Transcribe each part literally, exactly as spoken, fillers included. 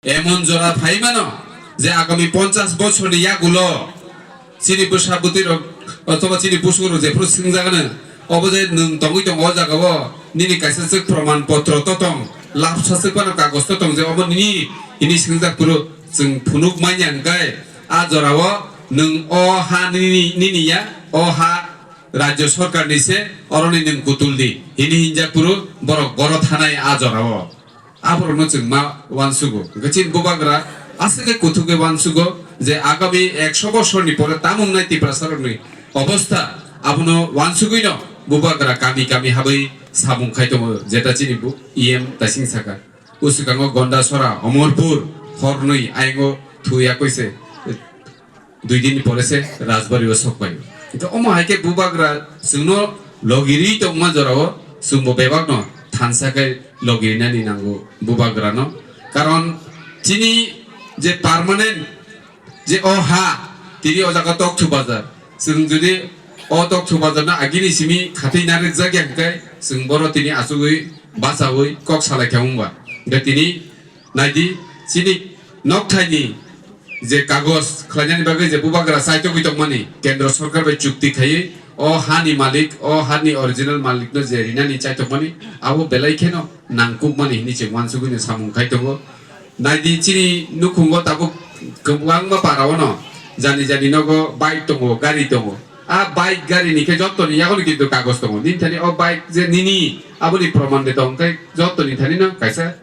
Emon jora phai mano je agami ponchash bochorni yagulo chini bwsa bwtwi rok othoba chini busukrok jephuru swngjagano, obo je nwng tongwi tongo o jagao, nini kaisa swk proman potro to tong, lapsa swk phano kagoj to tong je obo nini hini swngjak phuru chwng phunuk manya hwnkhe, a jorao nwng o ha nini, nini ya, o ha rajyo sorkarni se, oroni nwng kutul di hini hinjak phuru borok goro thanai a jorao. Aborokno chwng ma uansugo. Hwnkhe chini bubagra aswk khe kuthuk khe uansugo je agami ekso bosorni pore tamo wngnai Tiprasarokni obostha, abono uansugwino bubagra kami kami habwi samung khai tongo, jeta chini bu-, E M Taising saka. O swkango Gondasora, Omorpur, hornwi ayongo thwi yakwi se. Dui din ni pore se Rajbari o sok pai. Hingke omo hai khe bubagra chwngno logi ri tongma jorao chwngbo bebak no thansa khe logi rinani nango bubagra no. Karon chini je permanent je o ha tini o jaga Tokthu bazar. Chwng jodi o Tokthu bazar no agini simi khatwi narwk jak ya hingke chwng boro tini achugwi bachaui kok salai khe wngba. Hingke tini Naidi, chini nokthaini je kagoj khlainani bagwi je bubagra chaitogwi tongmani, kendro sorkar bai chukti khaiwi o hani malik, o hani original malikno je rinani chaitokmani, abo belai kheno nangkukmani hinwi chwng uansugwino samung khai tongo. Naidi, chini nukhungo tabuk kwbangma paraono jani jani nogo bike tongo, gari tongo. A bike gari ni khe jottoni yagono kintu kagoj tongo. Nini thani o bike je nini, aboni proman de tong khe jottoni thani no kaisa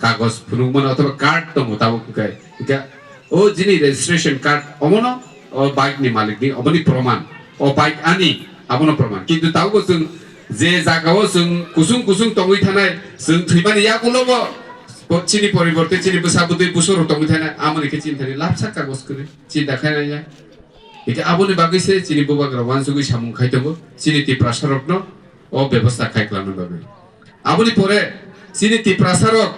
kagoj phunukmano othoba card tongo tabuk hwnkhe. Hwnkhe o jini registration card omono o bike ni malik ni oboni proman. O bike ani abono proman. Kintu tabukbo chwng je jagao chwng kusung kusung tongwi thanai, chwng thwimani yakulobo bo chini poriborte chini bwsa bwtwi busurok tongwi thanai, amoni khe chini thani lapsa kagoj kwrwi chinta khainai ya. Hwnkhe aboni bagwi se chini bubagra uansugwi samung khai tongo chini Tiprasarokno o bebostha khai kwlangna bagwi. Aboni pore chini Tiprasarok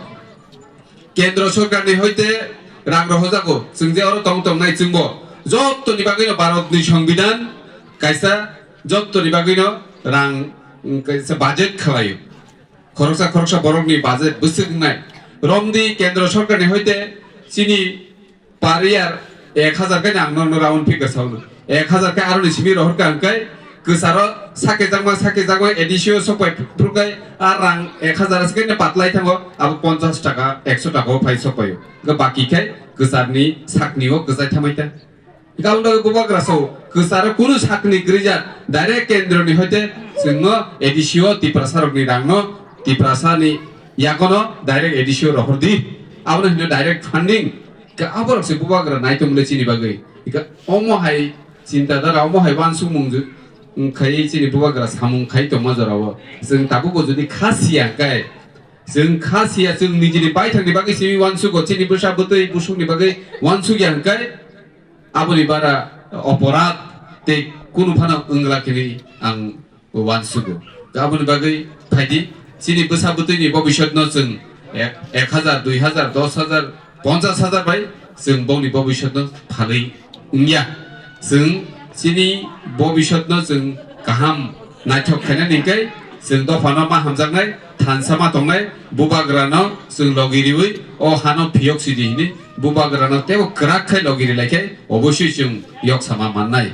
kendro sorkarni hoite rang rohojago, chwng je oro tong tongnai chwngbo jottoni bagwino Bharatni Songbidan kaisa jottoni bagwino rang, mm, kaisa budget khlaio. Khoroksa khoroksa borokni budget bwswk wngnai. Romdi kendro sorkarni hoite chini per year ek hazar khe ang norokno round figure saono. Ek hazar khe aroni simi rohorkha hwnkhe kwcharo sakhe jakma sakhe jakma A D C o sokpai phrukhai a rang ek hazar se khe patlai thango, abo ponchash taka, ekso taka o phai sokpaio. Hwnkhe baki khai kwcharni sakni o kwchai thamai ta. Hwnkhe aboni bagwi bubagra sao kwcharo kunu sakni kwrwijak direct kendroni hoite chwngno A D C o Tiprasarokni rangno Tiprasani yakono direct A D C o rohordi. Abono hino direct funding. Ka aborok se bubagra naitomle chini bagwi. Ka omo hai chinta dara, omo hai uansukmung ju-, wng khai chini bubagra samung khai tongma jorao. Chwng tabukbo jodi kha siya hwnkhe, chwng kha siya, chwng nijini baithangni bagwi simi uansugo, chini bwsa bwtwi busukni bagwi uansukya hwnkhe, aboni bara oporadh tei kunu phano wngla kini ang uansugo. Aboni bagwi phaidi, chini bwsa bwtwini bobisotno chwng ek, ek hazar, dui hazar, dos hazar, ponchash hazar bai chwng bongni bobisotno phalwi wngya. Chwng chini bobisotno chwng kaham naithok khainani hwnkhe chwng dophano ma hamjaknai, thansa ma tongnai, bubagrano chwng logi riwi o hano phiyok sidi hini bubagrano teibo kwrak khai logi rilai khe oboisoi chwng yok sama mannai.